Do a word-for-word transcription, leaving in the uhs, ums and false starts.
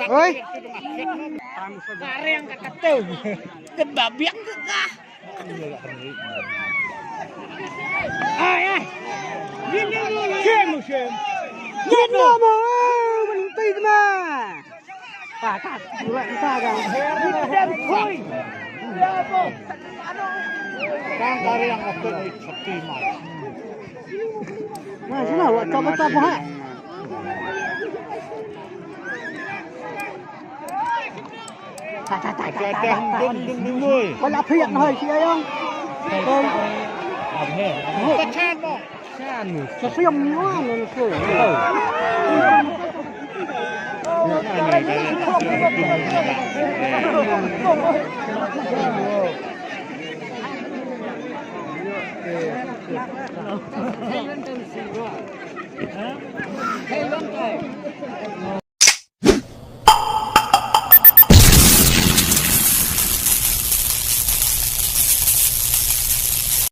Oi. Kareng ka katu. Ke babiang ke kah. Ai, ai. Shem, shem. Shem nama, eh, menteri kena. Pakat, bulat entah kan. Shem, koi. Kang kareng ka kut ni sakti mai. Nah, sini awak tak betul apa hak. Kata tak tak tak. Wala phiat hoi si ayong. Sa siam ni wan ni se.